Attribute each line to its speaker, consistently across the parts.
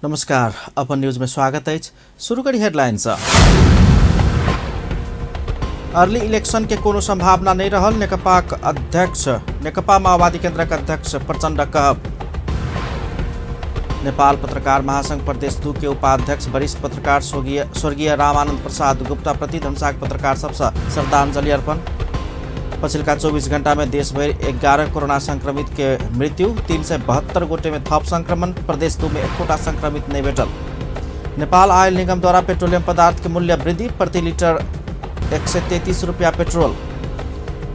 Speaker 1: नमस्कार, अपन न्यूज में स्वागत अछि। शुरू करी हेडलाइन सँ। अर्ली इलेक्शन के कोनो संभावना नहीं रहल नेकपाक अध्यक्ष, नेकपा माओवादी केंद्रक अध्यक्ष प्रचंड कहब। नेपाल पत्रकार महासंघ प्रदेश 2 के उपाध्यक्ष वरिष्ठ पत्रकार स्वर्गीय रामानंद प्रसाद गुप्ता प्रति धनुषाक पत्रकार सबसँ श्रद्धांजलि अर्पण। पछिलका 24 घंटा में देशभरि 11 कोरोना संक्रमित के मृत्यु, 372 गोटे में थप संक्रमण, प्रदेश 2 में एकोटा संक्रमित नहीं भेटल। नेपाल आयल निगम द्वारा पेट्रोलियम पदार्थ के मूल्य वृद्धि, प्रति लीटर 133 रुपया पेट्रोल।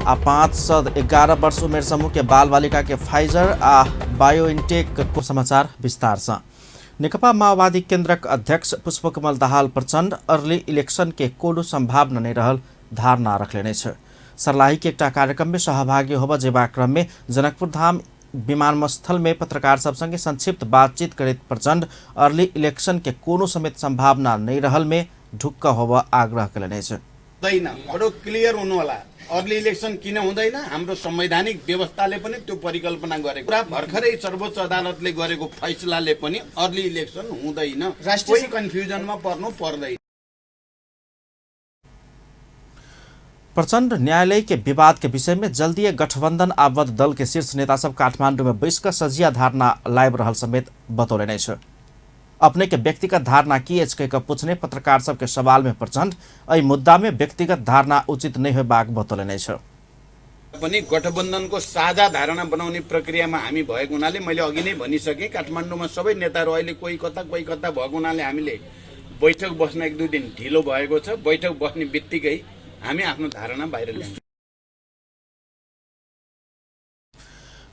Speaker 1: आ 5 से 11 वर्ष उमेर समूह के बाल बालिका के फाइजर आ बायोइनटेक को समाचार विस्तार से। नेकपा माओवादी केंद्रक अध्यक्ष पुष्पकमल दाहाल प्रचंड अर्ली इलेक्शन के कोनो संभावना नहीं रहल धारणा रखलेने छै। सर्लाही के एकटा कार्यक्रम में सहभागी होबय जेबाक क्रम में जनकपुर धाम विमानस्थल में पत्रकार सब संगे संक्षिप्त बातचीत करैत प्रचंड अर्ली इलेक्शन के कोनो समेत संभावना नहीं रहल में ढुक्क होबय आग्रह कयलनि अछि।
Speaker 2: हुँदैन, बडो क्लियर हुनु होला। अर्ली इलेक्सन किन हुँदैन? हाम्रो संवैधानिक व्यवस्थाले पनि त्यो परिकल्पना गरेको कुरा भर्खरै सर्वोच्च अदालतले गरेको फैसलाले पनि अर्ली इलेक्सन हुँदैन।
Speaker 3: राष्ट्रिय
Speaker 2: कोही कन्फ्युजनमा पर्नु पर्दैन।
Speaker 1: प्रचंड न्यायालय के विवाद के विषय में जल्दीय गठबंधन आबद्ध दल के शीर्ष नेता सब काठमांडू में बैस कऽ सजिया धारणा लाइब रहल समेत बतौलनि अछि। अपने के व्यक्तिगत धारणा की अछि कहि कऽ पूछने पत्रकार सबके सवाल में प्रचंड एहि मुद्दा में व्यक्तिगत धारणा उचित नहीं होबाक बतौलनि अछि।
Speaker 2: पनि गठबन्धनको साझा धारणा बनाउने प्रक्रियामा हामी भएको हुनाले मैले अघि नै भनिसकेँ, काठमाडौँमा सबै नेताहरू अहिले कोही कता कोही कता भएको हुनाले हामीले बैठक बस्न एक दुई दिन ढिलो भएको छ। बैठक बस्ने बित्तिकै हामी आफ्नो धारणा बाहिर ल्याउँछौँ।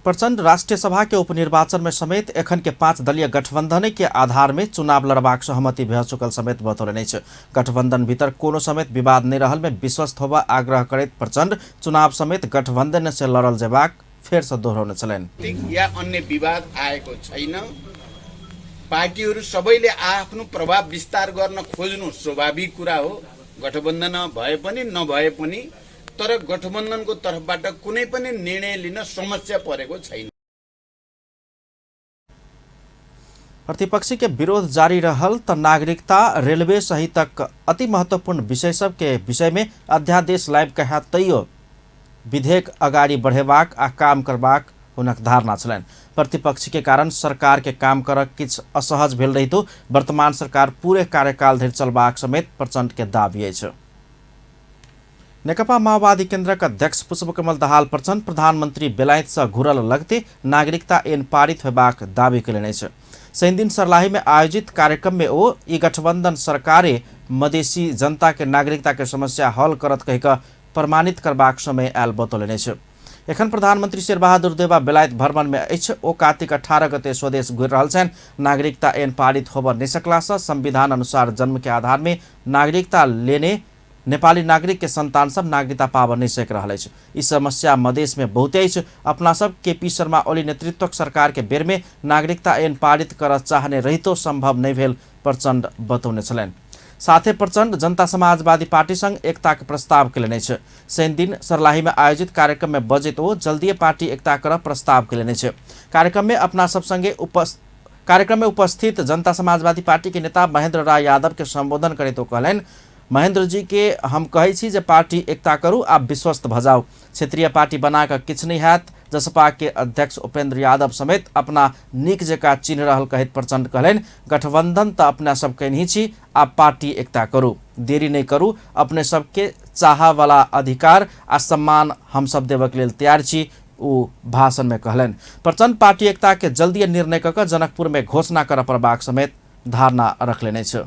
Speaker 1: प्रचंड राष्ट्रिय सभा के उपनिर्वाचन में समेत एखन के 5 दलीय गठबंधन के आधार में चुनाव लड़बाक सहमति भऽ चुकल समेत बतौलनि अछि। गठबंधन भीतर कोनो समेत विवाद नहीं रहल में विश्वस्त होबय आग्रह करैत प्रचंड चुनाव समेत गठबंधन से लड़ल जेबाक फेर से दोहरौने छलनि।
Speaker 2: या अन्य विवाद आएको छैन। पार्टीहरू सबैले आफ्नो प्रभाव विस्तार गर्न खोज्नु स्वाभाविक कुरा हो, गठबन्धन भए पनि नभए पनि, तर गठबन्धनको तर्फबाट कुनै पनि निर्णय लिन समस्या परेको छैन।
Speaker 1: प्रतिपक्षी के विरोध जारी रहल त नागरिकता, रेलवे सहितक अति महत्वपूर्ण विषय सब के विषय में अध्यादेश लाइब कहा तैयो विधेयक अगाडि बढ़ेबाक आ काम करबाक हुनक धारणा छलनि। प्रतिपक्षी के कारण सरकार के काम कर किछु असहज भेल रहितो वर्तमान सरकार पूरे कार्यकाल धरि चलबाक समेत प्रचंड के दावी अछि। नेकपा माओवादी केंद्रक अध्यक्ष पुष्पकमल दाहाल प्रचंड प्रधानमंत्री बेलायत से घुरल लगते नागरिकता ऐन पारित होबाक दावी कयलनि अछि। शनिदिन सर्लाही में आयोजित कार्यक्रम में ओ ई गठबंधन सरकारे मधेसी जनता के नागरिकता के समस्या हल करत कहि कऽ प्रमाणित करबाक समय आयल बतौलनि अछि। एखन प्रधानमंत्री शेरबहादुर देउवा बेलायत भ्रमण में अछि। ओ कार्तिक 18 गते स्वदेश घुरि रहल छनि। नागरिकता ऐन पारित होबय नहि सकला सँ संविधान अनुसार जन्म के आधार में नागरिकता लेने नेपाली नागरिक के संतान सब नागरिकता पाबऽ नहि सकि रहल अछि। ई समस्या मधेश में बहुते अछि। अपना सब के पी शर्मा ओली नेतृत्वक सरकार के बेर में नागरिकता ऐन पारित करऽ चाहने रहितो संभव नहि भेल प्रचंड बतौने छलनि। साथे प्रचंड जनता समाजवादी पार्टी संग एकता के प्रस्ताव कयलनि अछि। शनिदिन सर्लाही में आयोजित कार्यक्रम में बजैत ओ जल्दीए पार्टी एकता करऽ प्रस्ताव कयलनि अछि। कार्यक्रम में अपना सब संगे कार्यक्रम में उपस्थित जनता समाजवादी पार्टी के नेता महेंद्र राय यादव के संबोधन करैत ओ कहलनि, महेंद्र जी के हम कहै छी जे पार्टी एकता करू आ विश्वस्त भऽ जाउ। क्षेत्रीय पार्टी बना कऽ किछु नहि हैत। जसपा के अध्यक्ष उपेंद्र यादव समेत अपना नीक जकाँ चिन्ह रहल कहैत प्रचंड कहलनि, गठबंधन तऽ अपना सब कयनहि छी, आब पार्टी एकता करू, देरी नहि करू। अपने सबके चाहवला अधिकार आ सम्मान हम सब देबक लेल तैयार छी, ओ भाषण में कहलनि। प्रचंड पार्टी एकता के जल्दीए निर्णय कऽ कऽ जनकपुर में घोषणा करऽ पड़बाक समेत धारणा रखलनि अछि।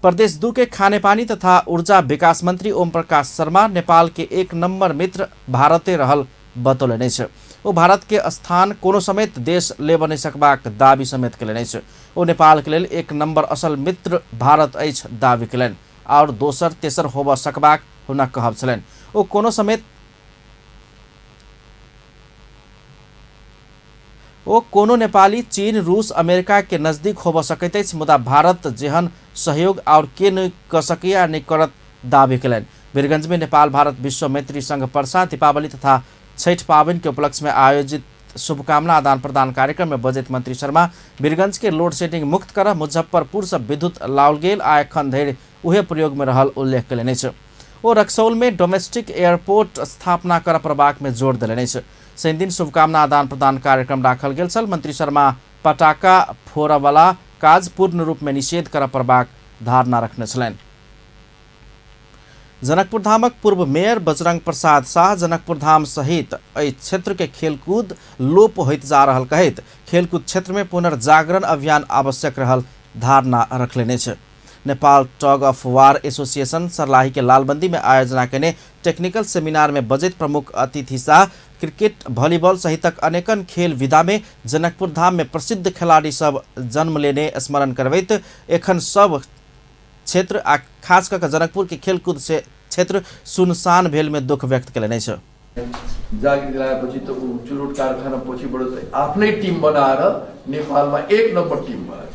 Speaker 1: प्रदेश 2 के खानेपानी तथा ऊर्जा विकास मंत्री ओम प्रकाश शर्मा नेपाल के 1 नंबर मित्र भारते रहल बतौलनि अछि। ओ भारत के स्थान कोनो समेत देश लेब नहि सकबाक दावी समेत कयलनि अछि। ओ नेपाल के लेल 1 नंबर असल मित्र भारत अछि दावी कयलनि आओर दोसर तेसर होबऽ सकबाक हुनक कहब छलनि। ओ कोनो समेत ओ कोनो नेपाली चीन, रूस, अमेरिका के नजदीक होबऽ सकैत अछि, मुदा भारत जेहन सहयोग आओर के नहि कऽ सकैए आ नहि करत दावी कयलनि। वीरगंज में नेपाल भारत विश्व मैत्री संघ पर्सा दीपावली तथा छठि पाबनि के उपलक्ष्य में आयोजित शुभकामना आदान प्रदान कार्यक्रम में बजैत मंत्री शर्मा वीरगंज के लोड सेडिंग मुक्त कर मुजफ्फरपुर से विद्युत लाओल गेल आ एखन धरि उहे प्रयोग में रहल उल्लेख कयलनि अछि। ओ रक्सौल में डोमेस्टिक एयरपोर्ट स्थापना कर पड़बाक में जोर देलनि अछि। शनिदिन शुभकामना आदान प्रदान कार्यक्रम राखल गेल छल। मंत्री शर्मा पटाखा फोड़यवला काज पूर्ण रूप में निषेध कर पड़बाक धारणा रखने छलनि। जनकपुर धामक पूर्व मेयर बजरंग प्रसाद शाह जनकपुर धाम सहित एहि क्षेत्र के खेलकूद लोप होइत जा रहल कहैत खेलकूद क्षेत्र में पुनर्जागरण अभियान आवश्यक रहल धारणा रखलनि अछि। Nepal tug of war association Sarlahi के लालबंदी में आयोजना केने टेक्निकल सेमिनार में बजैत प्रमुख अतिथि शाह क्रिकेट, वॉलीबॉल सहितक अनेकन खेल विधा में जनकपुर धाम में प्रसिद्ध खिलाड़ी सब जन्म लेने स्मरण करबैत एखन सब क्षेत्र आ खास कऽ जनकपुर के खेलकूद से क्षेत्र सुनसान भेल में दुख व्यक्त कयलनि अछि।
Speaker 3: जागिर दिलाएपछि त ऊ चुरोट कारखाना पछिबाट चाहिँ आफ्नै टिम बनाएर नेपालमा एक नम्बर टिम भएछ।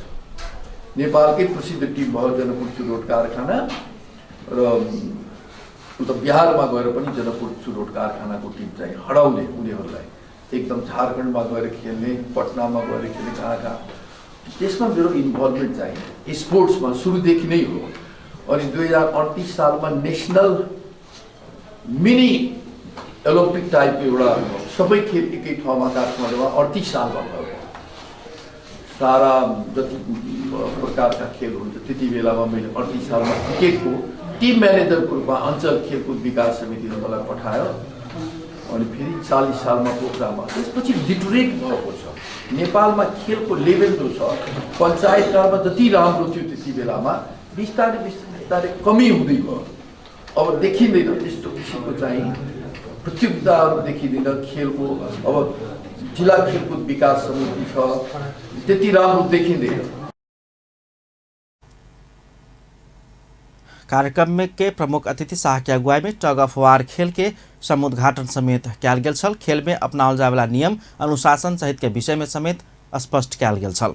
Speaker 3: नेपालकै प्रसिद्ध टिम भयो जनकपुर चुरोट कारखाना र उता बिहारमा गएर पनि जनकपुर चुरोट कारखानाको टिम चाहिँ हराउने उनीहरूलाई, एकदम झारखण्डमा गएर खेल्ने, पटनामा गएर खेल्ने, कहाँ कहाँ। त्यसमा मेरो इन्भल्भमेन्ट चाहिँ स्पोर्ट्समा सुरुदेखि नै हो। अनि 2038 सालमा नेसनल मिनी ओलम्पिक टाइपको एउटा सबै खेल एकै ठाउँमा काठमाडौँमा 38 सालमा भयो। सारा जति प्रकारका खेल हुन्छ त्यति बेलामा मैले 38 सालमा क्रिकेटको टिम म्यानेजरको रूपमा अञ्चल खेलकुद विकास समितिले मलाई पठायो। अनि फेरि 40 सालमा पोखरामा, त्यसपछि लिटरेट भएको छ। नेपालमा खेलको लेभल जो छ पञ्चायतकालमा जति राम्रो थियो त्यति बेलामा बिस्तारै बिस्तारै कमी हुँदै गयो। अब देखिँदैन त्यस्तो किसिमको चाहिँ प्रतियोगिताहरू देखिँदैन खेलको। अब जिल्ला खेलकुद विकास समिति छ, त्यति राम्रो देखिँदैन।
Speaker 1: कार्यक्रम में के प्रमुख अतिथि शाह के अगुवाई में टग ऑफ वार खेल के समुद्घाटन समेत कयल गेल छल। खेल में अपनाओल जायवला नियम अनुशासन सहित के विषय में समेत स्पष्ट कयल गेल छल।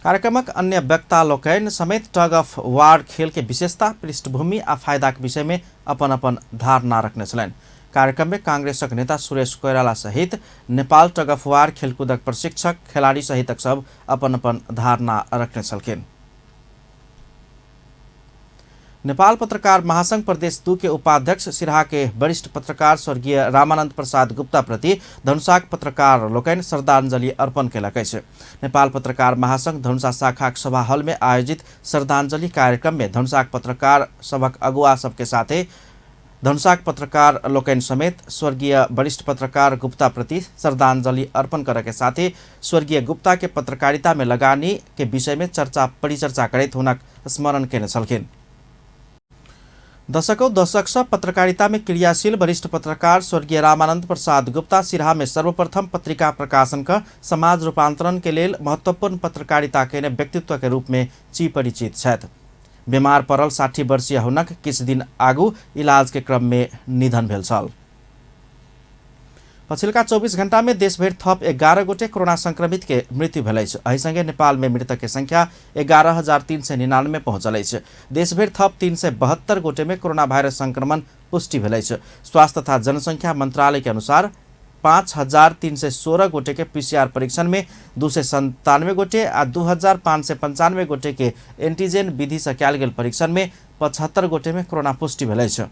Speaker 1: कार्यक्रमक अन्य वक्ता लोकनि समेत टग ऑफ वार खेल के विशेषता, पृष्ठभूमि आ फायदाक विषय में अपन अपन धारणा रखने छलनि। कार्यक्रम में कांग्रेसक नेता सुरेश कोइराला सहित नेपाल टग ऑफ वार खेलकूदक प्रशिक्षक, खिलाड़ी सहितक सब अपन अपन धारणा रखने छलखिन। नेपाल पत्रकार महासंघ प्रदेश 2 के उपाध्यक्ष सिरहा के वरिष्ठ पत्रकार स्वर्गीय रामानन्द प्रसाद गुप्ता प्रति धनुषाक पत्रकार लोकनि श्रद्धांजलि अर्पण कयलक अछि। नेपाल पत्रकार महासंघ धनुषा शाखाक सभा हॉल में आयोजित श्रद्धांजलि कार्यक्रम में धनुषाक पत्रकार सभक अगुआ सबके साथे धनुषाक पत्रकार लोकनि समेत स्वर्गीय वरिष्ठ पत्रकार गुप्ता प्रति श्रद्धांजलि अर्पण करऽ के साथे स्वर्गीय गुप्ता के पत्रकारिता में लगानी के विषय में चर्चा परिचर्चा करैत हुनक स्मरण केने छलखिन। दशकौं दशक से पत्रकारिता में क्रियाशील वरिष्ठ पत्रकार स्वर्गीय रामानंद प्रसाद गुप्ता सिरहा में सर्वप्रथम पत्रिका प्रकाशन का समाज रूपांतरण के लेल महत्वपूर्ण पत्रकारिता केने व्यक्तित्व के रूप में चिपरिचित छथि। बीमार पड़ल 60 वर्षीय हुनक किछु दिन आगू इलाज के क्रम में निधन भेल छल। पछिल्का 24 घंटा में देशभरि थप 11 गोटे कोरोना संक्रमित के मृत्यु भेल अछि। एहि संगे नेपाल में मृतक के संख्या 11,399 पहुंचल अछि। देशभरि थप 372 गोटे में कोरोना वायरस संक्रमण पुष्टि भेल अछि। स्वास्थ्य तथा जनसंख्या मंत्रालय के अनुसार 5,316 गोटे के पीसीआर परीक्षण में 297 गोटे आ 2,595 गोटे के एंटीजेन विधि से कयल गेल परीक्षण में 75 गोटे में कोरोना पुष्टि भेल अछि।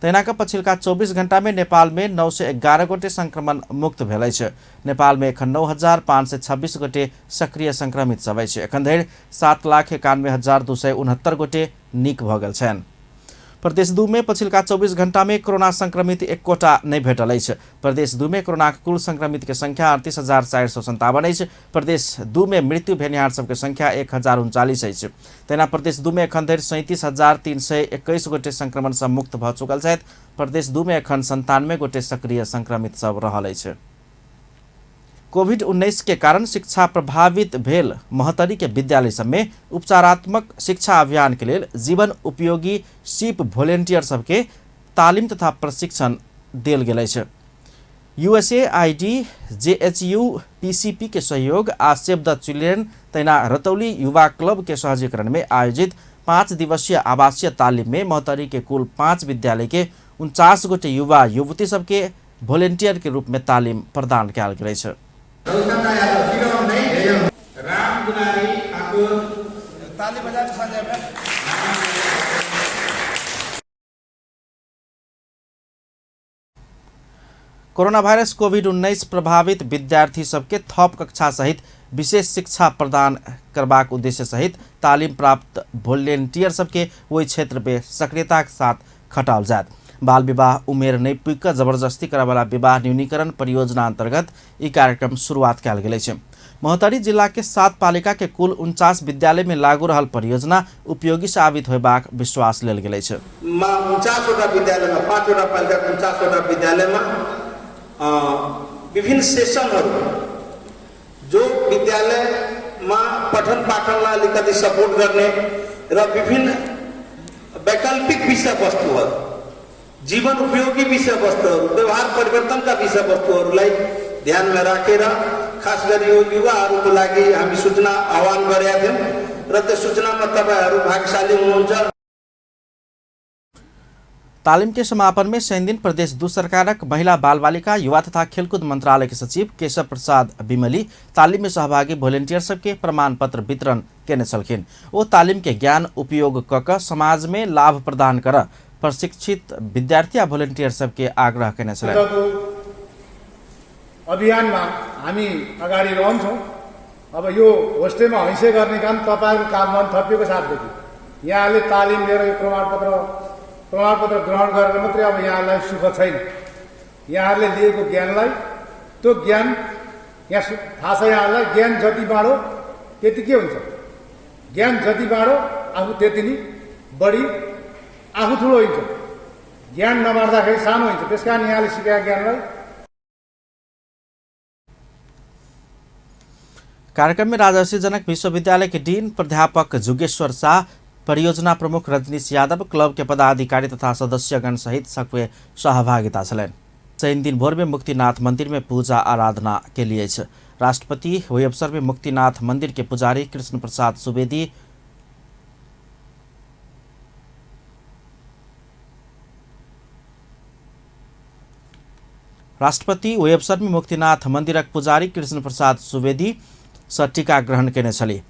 Speaker 1: तहिना कऽ पछिल्का 24 घंटा में नेपाल में 911 गोटे संक्रमण मुक्त भेल अछि। नेपाल में एखन 9,526 गोटे सक्रिय संक्रमित सब अछि। एखन धरि 7,91,269 गोटे नीक भऽ गेल छनि। प्रदेश 2 में पछिल्का 24 घंटा में कोरोना संक्रमित एकोटा नहि भेटल अछि। प्रदेश 2 में कोरोनाक कुल संक्रमित के संख्या 38,457 अछि। प्रदेश 2 में मृत्यु भेनिहार सबके संख्या 1,039 अछि। तहिना प्रदेश 2 में एखन धरि 37,321 गोटे संक्रमण से मुक्त भऽ चुकल छथि। प्रदेश 2 में एखन 97 गोटे सक्रिय संक्रमित सब रहल अछि। कोविड-19 के कारण शिक्षा प्रभावित भेल महोत्तरी के विद्यालय सब में उपचारात्मक शिक्षा अभियान के लेल जीवन उपयोगी सिप भोलेंटियर सबके तालिम तथा प्रशिक्षण देल गेल अछि। यूएसएआईडी जेएचयू पीसीपी के सहयोग आ सेव द चिल्ड्रेन तहिना रतौली युवा क्लब के सहजीकरण में आयोजित 5 दिवसीय आवासीय तालिम में महोत्तरी के कुल 5 विद्यालय के 49 गोटे युवा युवती सबके वॉलेंटियर के रूप में तालिम प्रदान कयल गेल अछि। कोरोना वायरस कोविड-19 प्रभावित विद्यार्थी सबके थप कक्षा सहित विशेष शिक्षा प्रदान करबाक उद्देश्य सहित तालिम प्राप्त वॉलेंटियर सबके ओहि क्षेत्र में सक्रियता के साथ खटाओल जायत। बाल विवाह उमेर नहि पुगि कऽ जबरदस्ती करयवला विवाह न्यूनीकरण परियोजना अंतर्गत ई कार्यक्रम शुरुआत कयल गेल अछि। महोत्तरी जिला के 7 पालिका के कुल 49 विद्यालय में लागू रहल परियोजना उपयोगी साबित होयबाक विश्वास लेल गेल अछि।
Speaker 4: 49वटा विद्यालय में 5वटा पालिका के 49वटा विद्यालय में विभिन्न सेसनहरू जो विद्यालयमा पठन पाठनलाई अलिकति सपोर्ट गर्ने र विभिन्न वैकल्पिक विषयवस्तुहरू, जीवन उपयोगी विषयवस्तुहरू, व्यवहार परिवर्तनका विषयवस्तुहरूलाई ध्यानमा राखेर खास गरी यो युवाहरूको लागि हामी सूचना आह्वान गरेका थियौँ र त्यो सूचनामा तपाईहरू भागशाली हुनुहुन्छ।
Speaker 1: तालिम के समापन में शनिदिन प्रदेश 2 सरकारक महिला बाल बालिका युवा तथा खेलकूद मंत्रालय के सचिव केशव प्रसाद बिमली तालिम में सहभागी वॉलेंटियर सबके प्रमाण पत्र वितरण केने छलखिन। ओ तालिम के ज्ञान उपयोग क क समाज में लाभ प्रदान कर प्रशिक्षित विद्यार्थी आ वॉलेंटियर सबके आग्रह केने छलनि।
Speaker 5: अभियानमा हामी अगाडि रहन्छौँ। अब यो होस्टेलमा हैँसे गर्ने काम तपाईहरुको काममा थपिएको साथदेखि यहाँले तालिम लिएर यो प्रमाणपत्र ग्रहण गरेर मात्रै अब यहाँलाई सुख छैन। यहाँहरूले लिएको ज्ञानलाई त्यो ज्ञान यहाँ थाहा छ यहाँहरूलाई, ज्ञान जति बाँडो त्यति के हुन्छ, ज्ञान जति बाँडो आफू त्यति नै बढी आफू ठुलो हुन्छ, ज्ञान नबाँड्दाखेरि सानो हुन्छ। त्यस कारण यहाँले सिकाएको ज्ञानलाई
Speaker 1: कार्यक्रम में राजर्षि जनक विश्वविद्यालय के डीन प्राध्यापक जुगेश्वर शाह, परियोजना प्रमुख रजनीश यादव, क्लब के पदाधिकारी तथा सदस्यगण सहित सक्रिय सहभागिता छलनि। शनि दिन भोर में मुक्तिनाथ मंदिर में पूजा आराधना के लिए राष्ट्रपति ओहि अवसर में मुक्तिनाथ मंदिर के पुजारी कृष्ण प्रसाद सुवेदी, राष्ट्रपति ओहि अवसर में मुक्तिनाथ मंदिरक पुजारी कृष्ण प्रसाद सुवेदी सँ टीका ग्रहण केने छली।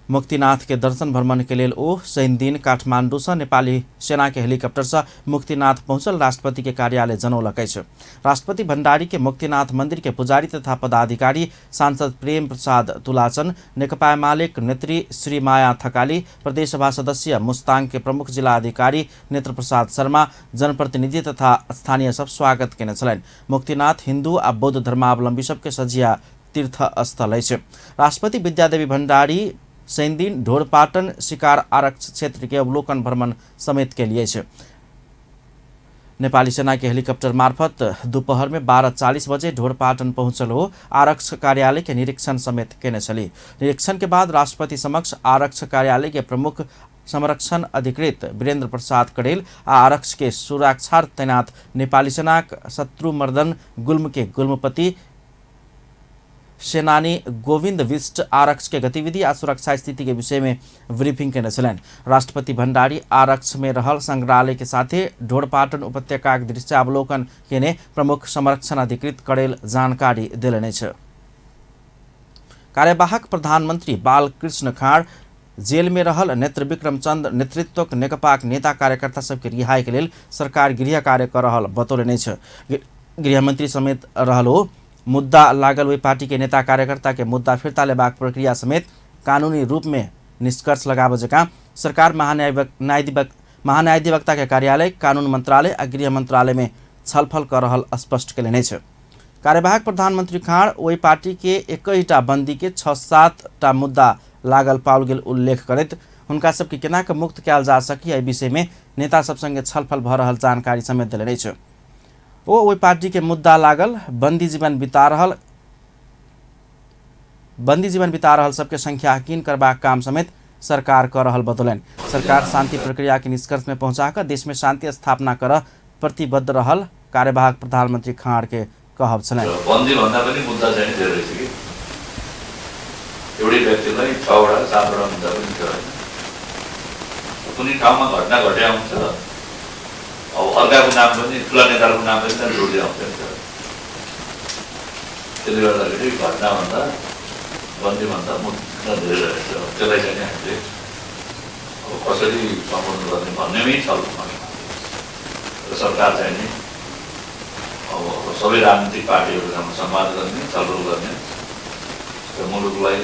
Speaker 1: मुक्तिनाथ के दर्शन भ्रमण के लेल ओ शनि दिन काठमांडू सँ नेपाली सेना के हेलीकॉप्टर सँ मुक्तिनाथ पहुंचल राष्ट्रपति के कार्यालय जनौलक अछि। राष्ट्रपति भण्डारी के मुक्तिनाथ मंदिर के पुजारी तथा पदाधिकारी सांसद प्रेम प्रसाद तुलाचन, नेकपा एमाले नेत्री श्रीमाया थकाली, प्रदेशसभा सदस्य मुस्ताङ के प्रमुख जिला अधिकारी नेत्र प्रसाद शर्मा, जनप्रतिनिधि तथा स्थानीय सब स्वागत केने छलनि। मुक्तिनाथ हिन्दू आ बौद्ध धर्मावलम्बी सबके सजिया तीर्थ स्थल अछि। राष्ट्रपति विद्यादेवी भण्डारी शनिदिन ढोरपाटन शिकार आरक्ष क्षेत्र के अवलोकन भ्रमण समेत के लिए नेपाली सेना के हेलीकॉप्टर मार्फत दोपहर में 12:40 बजे ढोरपाटन पहुंचल हो आरक्ष कार्यालय के निरीक्षण समेत केने छली। निरीक्षण के बाद राष्ट्रपति समक्ष आरक्ष कार्यालय के प्रमुख संरक्षण अधिकृत वीरेंद्र प्रसाद कडेल आ आरक्ष के सुरक्षार्थ तैनात नेपाली सेनाक शत्रुमर्दन गुल्म के गुल्मपति सेनानी गोविंद विष्ट आरक्ष के गतिविधि आ सुरक्षा स्थिति के विषय में ब्रीफिंग केने छलनि। राष्ट्रपति भण्डारी आरक्ष में रहल संग्रहालय के साथे ढोरपाटन उपत्यकाक दृश्यावलोकन केने प्रमुख संरक्षण अधिकृत कडेल जानकारी देलनि अछि। कार्यवाहक प्रधानमंत्री बालकृष्ण खाँड जेल में रहल नेत्र विक्रम चंद नेतृत्वक नेकपाक नेता कार्यकर्ता सबके रिहाई के लेल सरकार गृह कार्य कर रहल बतौलनि अछि। गृहमंत्री समेत रहल हो मुद्दा लागल ओहि पार्टी के नेता कार्यकर्ता के मुद्दा फिर्ता लेबाक प्रक्रिया समेत कानूनी रूप में निष्कर्ष लगाबऽ जकाँ सरकार महान्यायाधिवक्ता के कार्यालय, कानून मंत्रालय आ गृह मंत्रालय में छलफल कर रहल स्पष्ट केलनि अछि। कार्यवाहक प्रधानमंत्री खाँड ओहि पार्टी के 21टा बंदी के 6-7टा मुद्दा लागल पाओल गेल उल्लेख करैत हुनका सबके केना के मुक्त कयल जा सकी एहि विषय में नेता सब संगे छलफल भऽ रहल जानकारी समेत देलनि अछि। ओ ओहि पार्टी के मुद्दा लागल बंदी जीवन बिता रहल सबके संख्याहीन करबाक काम समेत सरकार कर रहल बतौलनि। सरकार शांति प्रक्रिया के निष्कर्ष में पहुंचा कर देश में शांति स्थापना कर प्रतिबद्ध रहल कार्यवाहक प्रधानमंत्री खाँड के कहब छलनि।
Speaker 6: बन्दी भन्दा पनि मुद्दा चाहिँ धेरै रहेछ कि एउटै व्यक्तिलाई 6 वटा 7 वटा मुद्दा पनि थियो हैन। कुनै ठाउँमा घटना घटे हुन्छ, अब अर्काको नाम पनि ठुला नेताको नाम पनि त्यहाँ जोड्दै आउँछ नि त। त्यसले गर्दाखेरि घटनाभन्दा बन्दीभन्दा मुद्दा धेरै रहेछ। त्यसलाई चाहिँ हामीले अब कसरी सम्बोधन गर्ने भन्नेमै छलफल र सरकार चाहिँ नि अब सबै राजनीतिक पार्टीहरूसँग संवाद गर्ने, छलफल गर्ने र मुलुकलाई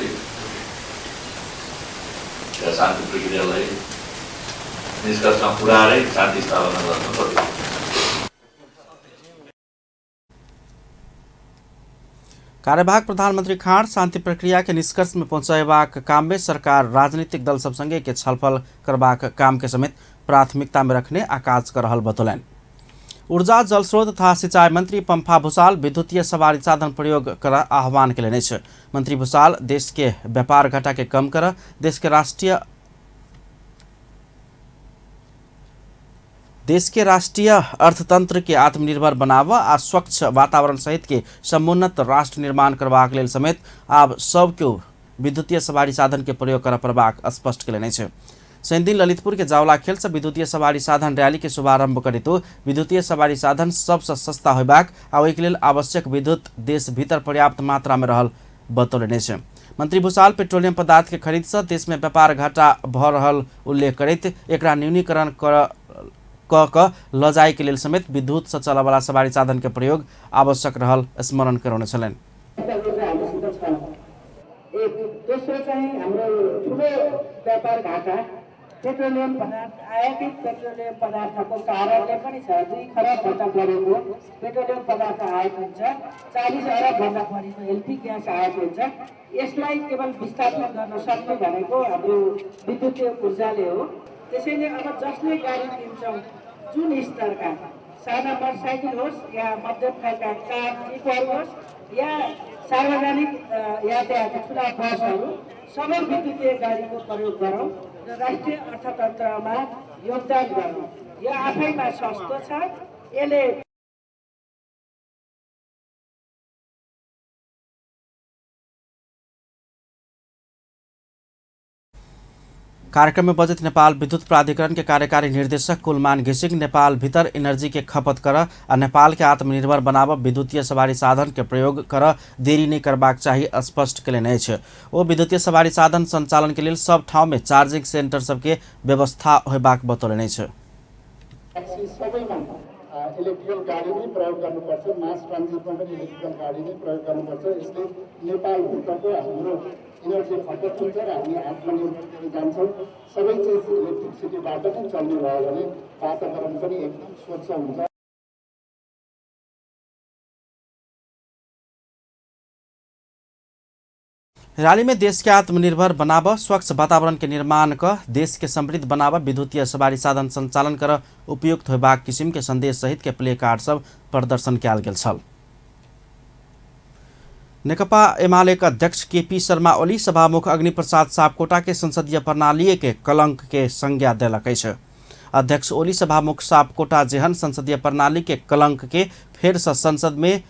Speaker 6: शान्ति प्रक्रियालाई निष्कर्षमा पुर्याएरै शान्ति स्थापना गर्नु पर्यो।
Speaker 1: कार्यवाहक प्रधानमंत्री खाँड शांति प्रक्रिया के निष्कर्ष में पहुंचेबाक काम में सरकार राजनीतिक दल सब संगे के छलफल करबाक काम के समेत प्राथमिकता में रखने आ काज कर रहल बतौलनि। ऊर्जा जलस्रोत तथा सिंचाई मंत्री पंफा भूषाल विद्युतीय सवारी साधन प्रयोग कर आह्वान कयलनि अछि। मंत्री भूषाल देश के व्यापार घाटा के कम कर देश के राष्ट्रीय अर्थतंत्र के आत्मनिर्भर बनाव आ स्वच्छ वातावरण सहित के समुन्नत राष्ट्र निर्माण करबाक लेल समेत आब सब केओ विद्युतीय सवारी साधन के प्रयोग कर पड़बाक स्पष्ट कयलनि अछि। शनिदिन ललितपुर के जावला खेल से विद्युतीय सवारी साधन रैली के शुभारंभ करैत विद्युतीय सवारी साधन सबसँ सस्ता होयबाक आ ओहिके लेल आवश्यक विद्युत देश भीतर पर्याप्त मात्रा में रहल बतौलनि अछि। मंत्री भूषाल पेट्रोलियम पदार्थ के खरीद से देश में व्यापार घाटा भऽ रहल उल्लेख करैत एकरा न्यूनीकरण क ल जाय के लेल समेत विद्युत से चलऽवला सवारी साधन के प्रयोग आवश्यक रहल स्मरण करौने छलनि।
Speaker 7: दोस्रो चाहिँ हाम्रो ठुलो व्यापार घाटा पेट्रोलियम पदार्थ आयातित पेट्रोलियम पदार्थको कारणले पनि छ। 2 खरबभन्दा बढीको पेट्रोलियम पदार्थ आयात हुन्छ, 40 अरबभन्दा बढीको एलपी ग्यास आयात हुन्छ। यसलाई केवल विस्थापन गर्न सक्ने भनेको हाम्रो विद्युतीय ऊर्जाले हो। त्यसैले अब जसले गाडी किन्छौँ जुन स्तरका साना मोटरसाइकल होस् या मध्यम खालका कार जिपहरू होस् या सार्वजनिक यातायात ठुला बसहरू सबै विद्युतीय गाडीको प्रयोग गरौँ र राष्ट्रिय अर्थतन्त्रमा योगदान गरौँ। यो आफैमा सस्तो छ, यसले
Speaker 1: कार्यक्रम में बजट नेपाल विद्युत प्राधिकरण के कार्यकारी निर्देशक कुलमान घिसिङ नेपाल भीतर एनर्जी के खपत कर आ नेपाल के आत्मनिर्भर बनाव विद्युतीय सवारी साधन के प्रयोग कर देरी नहीं करबाक चाही स्पष्ट कयलनि अछि। ओ विद्युतीय सवारी साधन संचालन के लेल सब ठाउँ में चार्जिंग सेंटर सबके व्यवस्था होयबाक बतौलनि अछि।
Speaker 8: इलेक्ट्रिकल गाडी नै प्रयोग गर्नुपर्छ, मास ट्रान्जिटमा पनि इलेक्ट्रिकल गाडी नै प्रयोग गर्नुपर्छ। यसले नेपालभित्रको हाम्रो एनर्जी खपत हुन्छ र हामी आत्मनिर्भरतिर जान्छौँ। सबै चिज इलेक्ट्रिसिटीबाट नै चल्ने भयो भने वातावरण पनि एकदम स्वच्छ हुन्छ।
Speaker 1: रैली में देश के आत्मनिर्भर बनाव, स्वच्छ वातावरण के निर्माण क देश के समृद्ध बनाव, विद्युतीय सवारी साधन संचालन कर उपयुक्त होयबाक किसिम के संदेश सहित के प्ले कार्ड सब प्रदर्शन कयल गेल छल। नेकपा एमाले के अध्यक्ष केपी शर्मा ओली सभामुख अग्निप्रसाद सापकोटा के संसदीय प्रणाली के कलंक के संज्ञा देलक अछि। अध्यक्ष ओली सभामुख सापकोटा जेहन संसदीय प्रणाली के कलंक के फेर से संसद में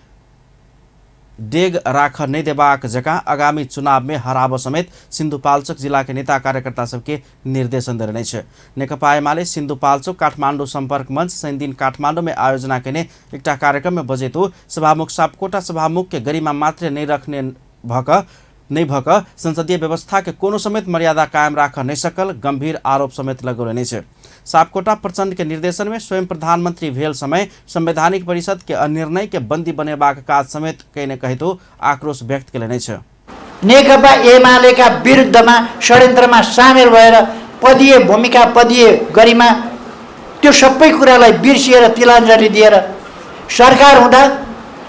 Speaker 1: डेग राख नहीं देबाक जकाँ आगामी चुनाव में हराब समेत सिन्धुपाल्चोक जिला के नेता कार्यकर्ता सबके निर्देशन देने अछि। नेकपा एमाले सिन्धुपाल्चोक काठमाडौँ सम्पर्क मंच शनिदिन काठमाडौँ में आयोजना केने एकटा कार्यक्रम में बजैत सभामुख सापकोटा सभामुख के गरिमा मात्र नहीं रखने भक संसदीय व्यवस्था के कोनो समेत मर्यादा कायम राख नहीं सकल गंभीर आरोप समेत लगौलनि अछि। सापकोटा प्रचंड के निर्देशन में स्वयं प्रधानमंत्री भेल समय संवैधानिक परिषद के अनिर्णय के बंदी बनेबाक काज समेत कयने कहितो आक्रोश व्यक्त कयलनि अछि।
Speaker 9: नेकपा एमालेका विरुद्धमा षड्यन्त्रमा सामेल भएर पदीय भूमिका पदीय गरिमा त्यो सबै कुरालाई बिर्सिएर तिलाञ्जली दिएर सरकार हुँदा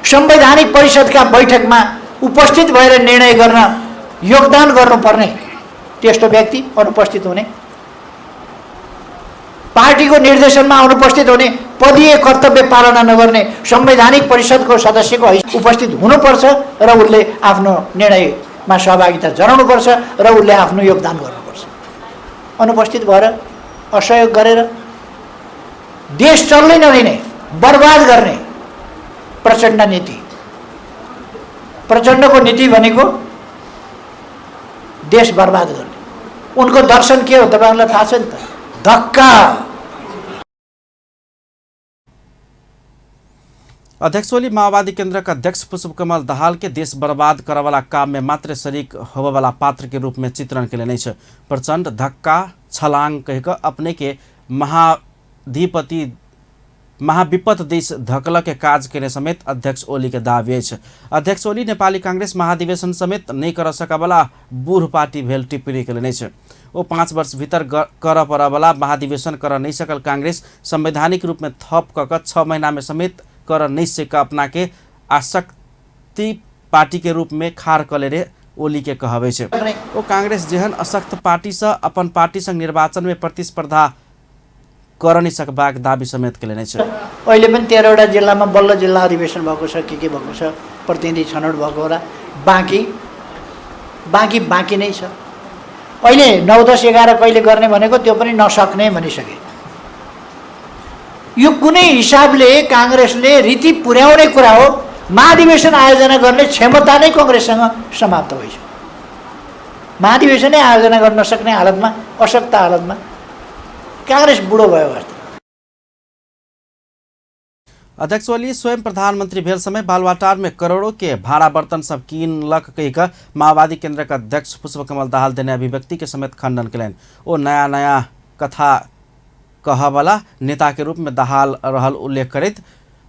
Speaker 9: संवैधानिक परिषदका बैठकमा उपस्थित भएर निर्णय गर्न योगदान गर्नुपर्ने त्यस्तो व्यक्ति अनुपस्थित हुने, पार्टीको निर्देशनमा अनुपस्थित हुने, पदीय कर्तव्य पालना नगर्ने संवैधानिक परिषदको सदस्यको उपस्थित हुनुपर्छ र उसले आफ्नो निर्णयमा सहभागिता जनाउनुपर्छ र उसले आफ्नो योगदान गर्नुपर्छ। अनुपस्थित भएर असहयोग गरेर देश चल्नै नदिने, बर्बाद गर्ने प्रचण्ड नीति प्रचण्डको नीति भनेको देश बर्बाद गर्ने। उनको दर्शन के हो तपाईँहरूलाई थाहा छ नि त, धक्का।
Speaker 1: अध्यक्ष ओली माओवादी केन्द्रका अध्यक्ष पुष्पकमल दाहाल के देश बर्बाद करवाला काम में मात्र शरीक होबेवाला पात्र के रूप में चित्रण के लेने। प्रचंड धक्का छलांग कहकर अपने के महाधिपति महाविपत देश धकल के काज केने समेत अध्यक्ष ओली के दावी अछि। अध्यक्ष ओली नेपाली कांग्रेस महाधिवेशन समेत नहीं कर सकवाला बूढ़ पार्टी भेल टिप्पणी के लेने। ओ 5 वर्ष भीतर कर परवाला महाधिवेशन कर नहीं सकल कांग्रेस संवैधानिक रूप में थप क 6 महीना में समेत कर नहीं सक अपना के आसक्ति पार्टी के रूप में खार कले ओली के कहबै छै। ओ कांग्रेस जेहन अशक्त पार्टी से अपन पार्टी संग निर्वाचन में प्रतिस्पर्धा कर नहीं सकबाक दावी समेत के लेने छ।
Speaker 9: अहिले पनि 13वटा जिल्लामा बल्ल जिल्ला अधिवेशन भएको छ, के भएको छ, प्रतिनिधि छनौट भएको होला, बाँकी बाँकी बाँकी नै छ। अहिले 9, 10, 11 कहिले गर्ने भनेको त्यो पनि नसक्ने भनिसके। यो कुनै हिसाबले काङ्ग्रेसले रीति पुर्याउने कुरा हो। महाधिवेशन आयोजना गर्ने क्षमता नै कङ्ग्रेससँग समाप्त भइसक्यो। महाधिवेशनै आयोजना गर्न नसक्ने हालतमा, अशक्त हालतमा काङ्ग्रेस बुढो भयो।
Speaker 1: अध्यक्ष ओली स्वयं प्रधानमंत्री भेल समय बालवाटार में करोड़ों के भाड़ा बर्तन सब किनलक कहिक माओवादी केंद्र का अध्यक्ष पुष्पकमल दाहाल देने अभिव्यक्ति के समेत खंडन कयलनि। ओ नया नया कथा कहवाला नेता के रूप में दाहाल रहल उल्लेख करैत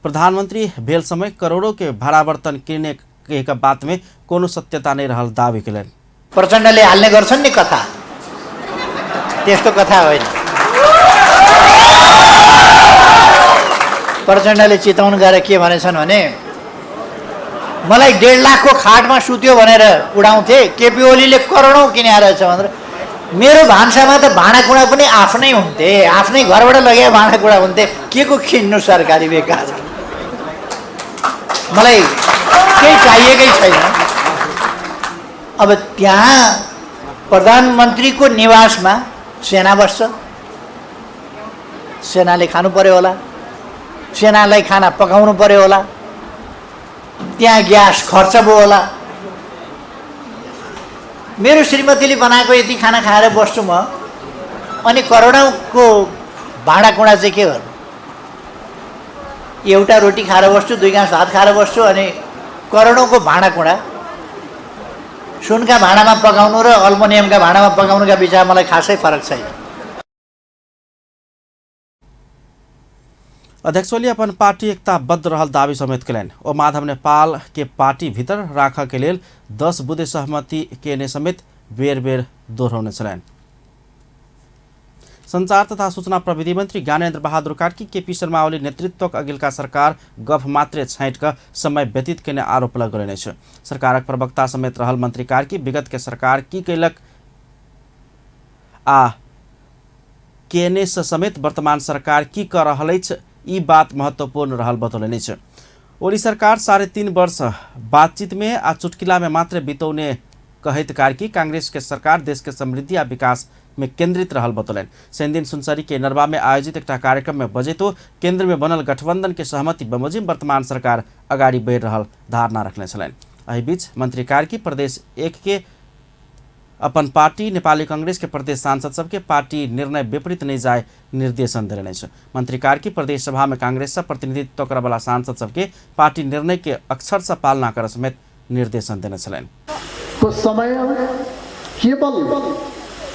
Speaker 1: प्रधानमंत्री भेल समय करोड़ों के भाड़ा बर्तन किने के बात में कोनो सत्यता नहीं रहल दावी कयलनि।
Speaker 9: प्रचण्डले हाल्ने गर्छन् नि कथा, त्यस्तो कथा होइन। प्रचण्डले चितवन गएर के भनेछन् भने मलाई 1.5 लाखको खाटमा सुत्यो भनेर उडाउँथे, केपी ओलीले करोडौँ किनेर छ भनेर। मेरो भान्सामा त भाँडाकुँडा पनि आफ्नै हुन्थे, आफ्नै घरबाट लगाए भाँडाकुँडा हुन्थे, के को किन्नु सरकारी बेकार, मलाई केही चाहिएकै छैन। अब त्यहाँ प्रधानमन्त्रीको निवासमा सेना बस्छ, सेनाले खानु पर्यो होला, सेनालाई खाना पकाउनु पर्यो होला, त्यहाँ ग्यास खर्च भयो होला। मेरो श्रीमतीले बनाएको यति खाना खाएर बस्छु म, अनि करोडौँको भाँडाकुँडा चाहिँ के गर्नु? एउटा रोटी खाएर बस्छु, 2 गाँस भात खाएर बस्छु, अनि करोडौँको भाँडाकुँडा सुनका भाँडामा पकाउनु र अल्मुनियमका भाँडामा पकाउनुका बिचमा मलाई खासै फरक छैन।
Speaker 1: अध्यक्ष ओली अपन पार्टी एकताबद्ध रहल दावी समेत कयलनि। ओ माधव नेपाल के पार्टी भीतर राखऽ के लेल 10 बुँदे सहमति केने समेत बेर बेर दोहरौने छलनि। संचार तथा सूचना प्रविधि मंत्री ज्ञानेन्द्र बहादुर कार्की केपी शर्मा ओली नेतृत्वक अगिलका सरकार गफ मात्रे छाँटि कऽ समय व्यतीत केने आरोप लगौने अछि। सरकारक प्रवक्ता समेत रहल मंत्री कार्की विगत के सरकार की कयलक आ केने समेत वर्तमान सरकार की कऽ रहल अछि ई बात महत्वपूर्ण रहल बतौलनि अछि। ओली सरकार 3.5 वर्ष बातचीत में आ चुटकिला में मात्र बितौने कहैत कार्की कांग्रेस के सरकार देश के समृद्धि आ विकास में केंद्रित रहल बतौलनि। शनिदिन सुनसरी के नरवा में आयोजित एक कार्यक्रम में बजैतो केंद्र में बनल गठबंधन के सहमति बमोजिम वर्तमान सरकार अगाडि बढ़ि रहल धारणा रखने छलनि। एहि बीच मंत्री कार्की प्रदेश 1 के अपन पार्टी नेपाली कांग्रेस के प्रदेश सांसद सबके पार्टी निर्णय विपरीत नहीं जाए निर्देशन देने अछि। मंत्री कार्की प्रदेश सभा में कांग्रेस से प्रतिनिधित्व करवाला सांसद सबके पार्टी निर्णय के अक्षर से पालना कर समेत निर्देशन देने छलनि।
Speaker 8: को समय केवल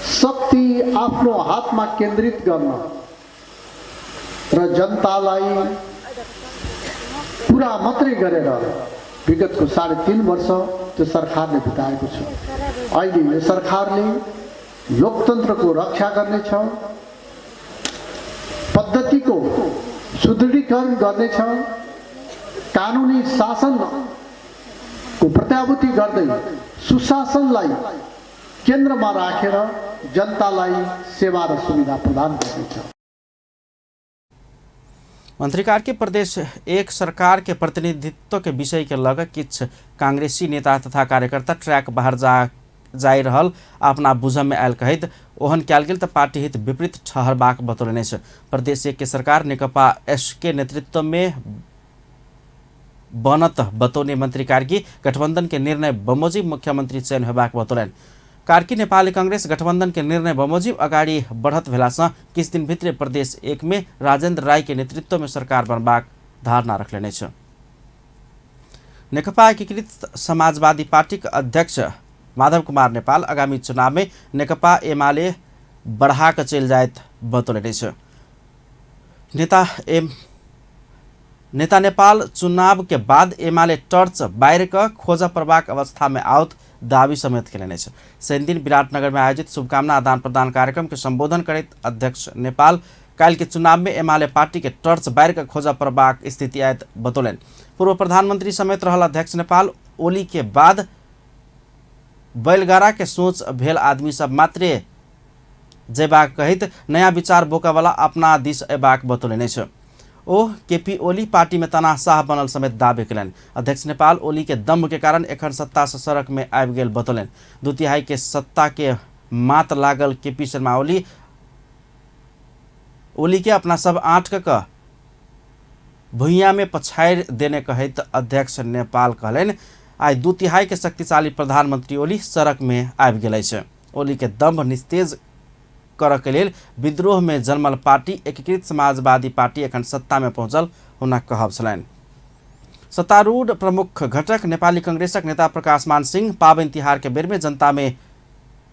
Speaker 8: शक्ति आफ्नो हातमा केन्द्रित गर्न र जनतालाई पुरा मात्रै गरेर विगतको 3.5 वर्ष त्यो सरकारले बिताएको छ। अहिले यो सरकारले लोकतन्त्रको रक्षा गर्नेछ, पद्धतिको सुदृढीकरण गर्नेछ, कानुनी शासनको प्रत्याभूति गर्दै सुशासनलाई केन्द्रमा राखेर जनतालाई सेवा र सुविधा प्रदान गर्नेछ।
Speaker 1: मंत्री कार्की प्रदेश 1 सरकार के प्रतिनिधित्व के विषय के लग किछु कांग्रेसी नेता तथा कार्यकर्ता ट्रैक बाहर जाय रहल अपना बुझम में आयल कहैत ओहन कयल गेल त पार्टी हित विपरीत ठहरबाक बतौलनि अछि। प्रदेश 1 के सरकार नेकपा एस के नेतृत्व में बनत बतौने मंत्री कार्की गठबंधन के निर्णय बमोजिम मुख्यमंत्री चयन होबाक बतौलनि। कार्की नेपाली कांग्रेस गठबंधन के निर्णय बमोजिम अगाडि बढ़त भेलासँ किछु दिन भित्रे प्रदेश 1 में राजेंद्र राय के नेतृत्व में सरकार बनबाक धारणा रखलेने अछि। नेकपा एकीकृत समाजवादी पार्टीक अध्यक्ष माधव कुमार नेपाल आगामी चुनाव में नेकपा एमाले बढ़ा कऽ चलि जायत बतौलनि अछि। नेता नेपाल चुनाव के बाद एमाले टर्च बाहर कऽ खोज पड़बाक अवस्था में आओत दावी समेत केलनि अछि। शनिदिन विराटनगर में आयोजित शुभकामना आदान प्रदान कार्यक्रम के संबोधन करैत अध्यक्ष नेपाल काल्हि के चुनाव में एमाले पार्टी के टर्च बाहर कऽ खोज पड़बाक स्थिति आयत बतौलनि। पूर्व प्रधानमंत्री समेत रहल अध्यक्ष नेपाल ओली के बाद बैलगाड़ा के सोच भेल आदमी सब मात्रे जयबाक कहैत नयाँ विचार बोकावाला अपना दिस अयबाक बतौलनि अछि। ओ केपी ओली पार्टी में तानाशाह बनल समेत दावी केलनि। अध्यक्ष नेपाल ओली के दम्भ के कारण एखन सत्ता से सड़क में आबि गेल बतौलनि। 2/3 के सत्ता के मात लागल केपी शर्मा ओली ओली के अपना सब आँट क भुइयाँ में पछाड़ि देने कहैत अध्यक्ष नेपाल कहलनि आइ 2/3 के शक्तिशाली प्रधानमंत्री ओली सड़क में आबि गेल अछि। ओली के दम्भ निस्तेज करऽ के लेल विद्रोह में जन्मल पार्टी एकीकृत समाजवादी पार्टी एखन सत्ता में पहुंचल हुनक कहब छलनि। सत्तारूढ़ प्रमुख घटक नेपाली कांग्रेसक नेता प्रकाश मान सिंह पाबनि तिहार के बेर में जनता में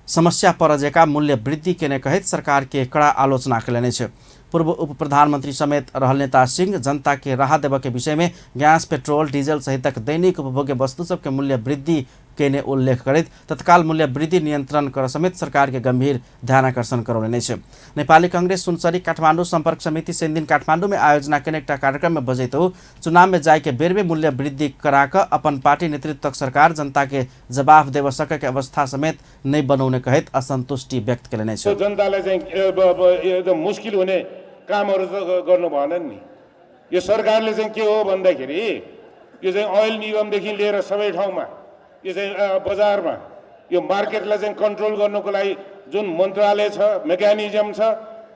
Speaker 1: समस्या पर जका मूल्य वृद्धि केने कहैत सरकार के कड़ा आलोचना केलनि अछि। पूर्व उप प्रधानमंत्री समेत रहल नेता सिंह जनता के राहत देबऽ के विषय में गैस पेट्रोल डीजल सहितक दैनिक उपभोग्य वस्तु सबके मूल्य वृद्धि केने उल्लेख करैत तत्काल मूल्य वृद्धि नियंत्रण कर समेत सरकार के गंभीर ध्यानाकर्षण करौलनि अछि। नेपाली कांग्रेस सुनसरी काठमाडौँ सम्पर्क समिति शनिदिन काठमाडौँ में आयोजना केने एकटा कार्यक्रम में बजैत ओ चुनाव में जाय के बेर में मूल्य वृद्धि करा कऽ अपन पार्टी नेतृत्वक सरकार जनता के जवाफ देबऽ सकै के अवस्था समेत नहि बनौने कहैत असंतुष्टि व्यक्त केलनि अछि।
Speaker 10: जनतालाई चाहिँ एकदम मुस्किल हुने कामहरू गर्नु भएन नि। यो सरकारले चाहिँ के हो भन्दाखेरि यो चाहिँ ऑयल निगमदेखि लिएर सबै ठाउँमा यो चाहिँ बजारमा यो मार्केटलाई चाहिँ कन्ट्रोल गर्नुको लागि जुन मन्त्रालय छ, मेकानिजम छ,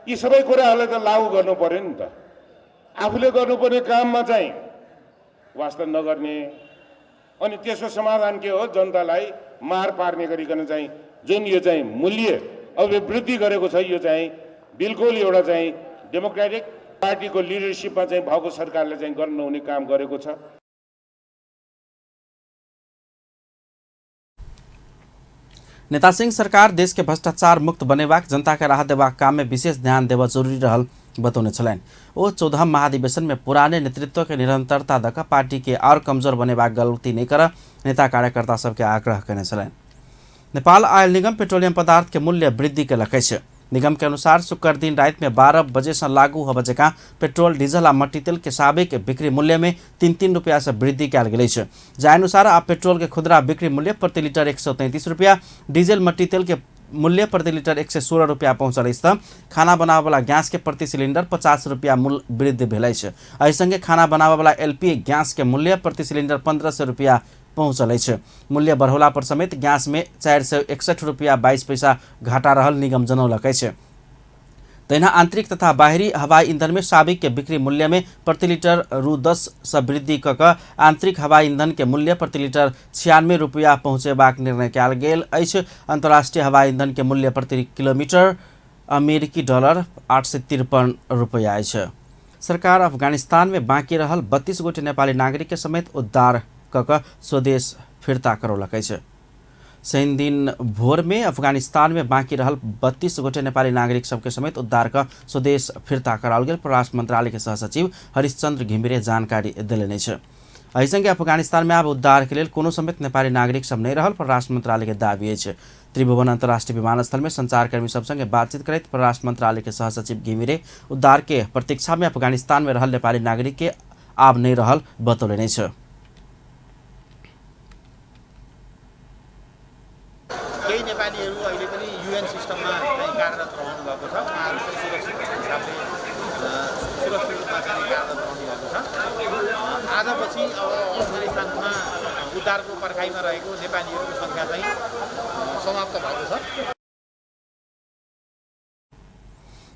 Speaker 10: यी सबै कुराहरूलाई त लागू गर्नु पर्यो नि त। आफूले गर्नुपर्ने काममा चाहिँ वास्ता नगर्ने अनि त्यसको समाधान के हो, जनतालाई मार पार्ने गरिकन चाहिँ जुन यो चाहिँ मूल्य अभिवृद्धि गरेको छ यो चाहिँ बिल्कुल एउटा चाहिँ डेमोक्रेटिक पार्टीको लिडरसिपमा चाहिँ भएको सरकारले चाहिँ गर्नु नहुने काम गरेको छ।
Speaker 1: नेता सिंह सरकार देश के भ्रष्टाचार मुक्त बनेबाक जनता के राहत देबाक काम में विशेष ध्यान देबऽ जरूरी रहल बतौने छलनि। ओ 14 महाधिवेशन में पुराने नेतृत्व के निरंतरता दऽ कऽ पार्टी के और कमजोर बनेबाक गलती नहि करऽ नेता कार्यकर्ता सबके आग्रह केने छलनि। नेपाल आयल निगम पेट्रोलियम पदार्थ के मूल्य वृद्धि केलक अछि। निगम के अनुसार शुक्र दिन राति में 12 बजे से लागू होबय जकाँ पेट्रोल डीजल आ मट्टी तेल के साबिक बिक्री मूल्य में 3-3 रुपया से वृद्धि कयल गेल अछि। जाहि अनुसार आब पेट्रोल के खुदरा बिक्री मूल्य प्रति लीटर 133 रुपया, डीजल मट्टी तेल के मूल्य प्रति लीटर 116 रुपया पहुँचल अछि त खाना बनाबयवला गैस के प्रति सिलिंडर 50 रुपया मूल्य वृद्धि भेल अछि। एहि संगे खाना बनाबयवला एलपी गैस के मूल्य प्रति सिलिंडर 1500 रुपया पहुँचल अछि। मूल्य बढ़ौला पर समेत गैस में 461 रुपया 22 पैसा घाटा रहल निगम जनौलक अछि। तहिना आंतरिक तथा बाहरी हवाई ईंधन में साबिक के बिक्री मूल्य में प्रति लीटर रु 10 से वृद्धि कऽ कऽ आंतरिक हवाई ईंधन के मूल्य प्रति लीटर 96 रुपया पहुँचेबाक निर्णय कयल गेल अछि। अंतर्राष्ट्रीय हवाई ईंधन के मूल्य प्रति किलोमीटर अमेरिकी डॉलर 853 रुपया अछि। सरकार अफगानिस्तान में बाँकी रहल 32 गोटे नेपाली नागरिक के समेत उद्धार कऽ कऽ स्वदेश फिर्ता करौलक अछि। शनि दिन भोर में अफगानिस्तान में बाँकी रहल 32 गोटे नेपाली नागरिक सबके समेत उद्धार कऽ स्वदेश फिर्ता कराओल गेल परराष्ट्र मंत्रालय के सहसचिव हरिश्चंद्र घिमिरे जानकारी देलनि अछि। एहि संगे अफगानिस्तान में आब उद्धार के लेल कोनो समेत नेपाली नागरिक सब नहि रहल परराष्ट्र मंत्रालय के दावी अछि। त्रिभुवन अंतर्राष्ट्रीय विमानस्थल में संचारकर्मी सब संगे बातचीत करैत परराष्ट्र मंत्रालय के सहसचिव घिमिरे उद्धार के प्रतीक्षा में अफगानिस्तान में रहल नेपाली नागरिक के आब नहि रहल बतौलनि अछि।
Speaker 11: केही नेपालीहरू अहिले पनि युएन सिस्टममा चाहिँ कार्यरत रहनु भएको छ। उहाँहरू चाहिँ सुरक्षित हिसाबले सुरक्षित रूपमा चाहिँ कार्यरत रहनु भएको छ। आजपछि अब अफगानिस्तानमा उद्धारको पर्खाइमा रहेको नेपालीहरूको सङ्ख्या चाहिँ समाप्त भएको छ।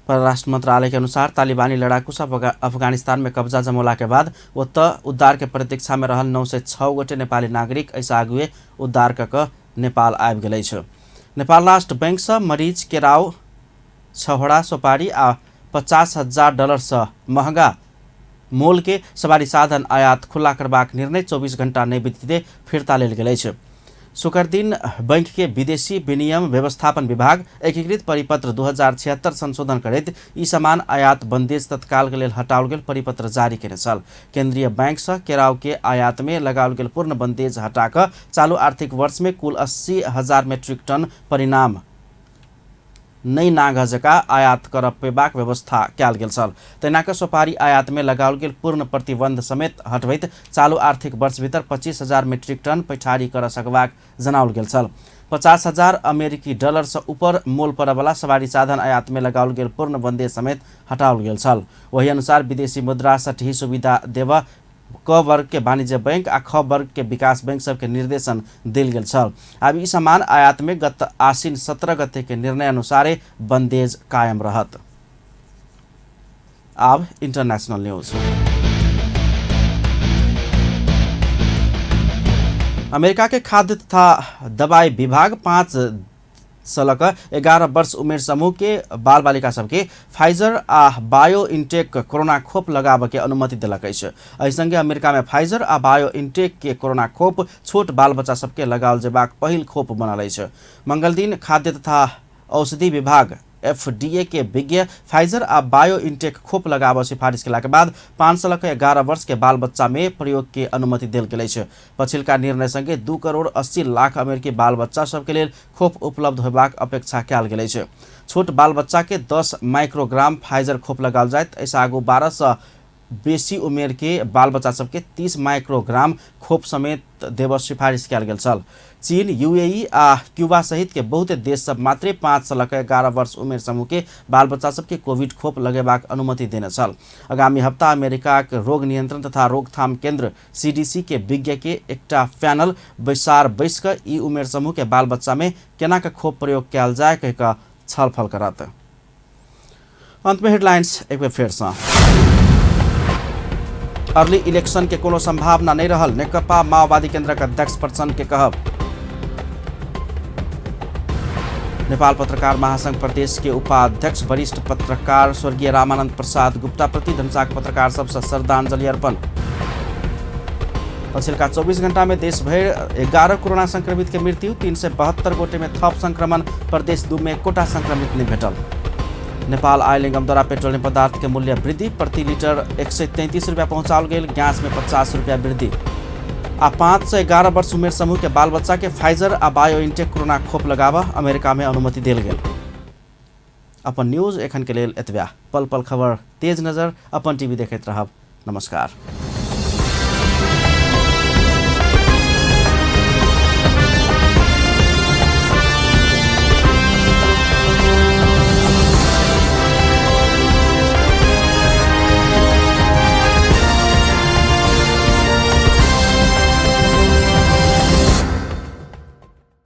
Speaker 1: परराष्ट्र मंत्रालय के अनुसार तालिबानी लड़ाकू सब अफगानिस्तान में कब्जा जमौला के बाद ओतऽ उद्धार के प्रतीक्षा में रहल 906 गोटे नेपाली नागरिक एहिसँ आगुए उद्धार कऽ कऽ नेपाल आबि गेल अछि। नेपाल राष्ट्र बैंक सँ मरीच, केराव, छहोड़ा, सोपारी आ $50,000 सँ महंगा मोल के सवारी साधन आयात खुल्ला करबाक निर्णय 24 घंटा नहि बीतते फिर्ता लेल गेल अछि। शुक्र दिन बैंक के विदेशी विनियम व्यवस्थापन विभाग एकीकृत परिपत्र 2076 संशोधन करैत ई सामान आयात बंदेज तत्काल के लेल हटाओल गेल परिपत्र जारी केने छल। केंद्रीय बैंक सँ केराव के आयात में लगाओल गेल पूर्ण बंदेज हटा कऽ चालू आर्थिक वर्ष में कुल 80,000 मेट्रिक टन परिणाम नहि नाघ जकाँ आयात कर पेबाक व्यवस्था कयल गेल छल। तहिना कऽ सोपारी आयात में लगाओल गेल पूर्ण प्रतिबंध समेत हटबैत चालू आर्थिक वर्ष भीतर 25,000 मेट्रिक टन पैठारी कर सकबाक जनाओल गेल छल। 50,000 अमेरिकी डॉलर सँ ऊपर मोल पड़यवला सवारी साधन आयात में लगाओल गेल पूर्ण बंदेज समेत हटाओल गेल छल। ओहि अनुसार विदेशी मुद्रा सटही सुविधा देबऽ क वर्ग के वाणिज्य बैंक आ ख वर्ग के विकास बैंक सबके निर्देशन देल गेल छल। आब ई सामान आयात में गत आश्विन 17 गते के निर्णय अनुसारे बंदेज कायम रहत। आब इंटरनेशनल न्यूज। अमेरिका के खाद्य तथा दवाई विभाग 5 से लऽ कऽ 11 वर्ष उमेर समूह के बाल बालिका सबके फाइजर आ बायो इंटेक कोरोना खोप लगाबऽ के अनुमति देलक अछि। एहि संगे अमेरिका में फाइजर आ बायो इंटेक के कोरोना खोप छोट बाल बच्चा सबके लगाओल जेबाक पहिल खोप बनल अछि। मंगल दिन खाद्य तथा औषधि विभाग एफडीए के विज्ञ फाइजर आ बायो इंटेक खोप लगाबऽ सिफारिश केला के बाद 5 से लऽ कऽ 11 वर्ष के बाल बच्चा में प्रयोग के अनुमति देल गेल अछि। पछिलका निर्णय संगे 2 करोड़ 80 लाख अमेरिकी बाल बच्चा सबके लेल खोप उपलब्ध होयबाक अपेक्षा कयल गेल अछि। छोट बाल बच्चा के 10 माइक्रोग्राम फाइजर खोप लगाओल जायत। एहिसँ आगू 12 सँ बेसी उमेर के बाल बच्चा सबके 30 माइक्रोग्राम खोप समेत देबऽ सिफारिश कयल गेल छल। चीन, यूएई आ क्यूबा सहित के बहुते देश सब मात्रे 5 से लऽ कऽ 11 वर्ष उमेर समूह के बाल बच्चा सबके कोविड खोप लगेबाक अनुमति देने छल। आगामी हप्ता अमेरिकाक रोग नियंत्रण तथा रोकथाम केंद्र सीडीसी के विज्ञ के एकटा पैनल बैसार बैस कऽ ई उमेर समूह के बाल बच्चा में केना के खोप प्रयोग कयल जाय कहि कऽ छलफल करत। अंत में हेडलाइंस एक बेर फेर सँ। अर्ली इलेक्शन के कोनो संभावना नहीं रहल, नेकपा माओवादी केंद्रक अध्यक्ष प्रचंड के कहब। नेपाल पत्रकार महासंघ प्रदेश के उपाध्यक्ष वरिष्ठ पत्रकार स्वर्गीय रामानंद प्रसाद गुप्ता प्रति धनुषाक पत्रकार सबसँ श्रद्धांजलि अर्पण। पछिलका 24 घंटा में देशभरि 11 कोरोना संक्रमित के मृत्यु, 372 गोटे में थप संक्रमण, प्रदेश 2 में एकोटा संक्रमित नहीं भेटल। नेपाल आयल निगम द्वारा पेट्रोलियम पदार्थ के मूल्य वृद्धि, प्रति लीटर 133 रुपया पहुंचाओल गेल, गैस में 50 रुपया वृद्धि। आ 5 से 11 वर्ष उमेर समूह के बाल बच्चा के फाइजर आ बायो इंटेक कोरोना खोप लगाबऽ अमेरिका में अनुमति देल गेल। अपन न्यूज एखन के लेल एतबे। पल पल खबर तेज नजर अपन टीवी देखैत रहब। नमस्कार।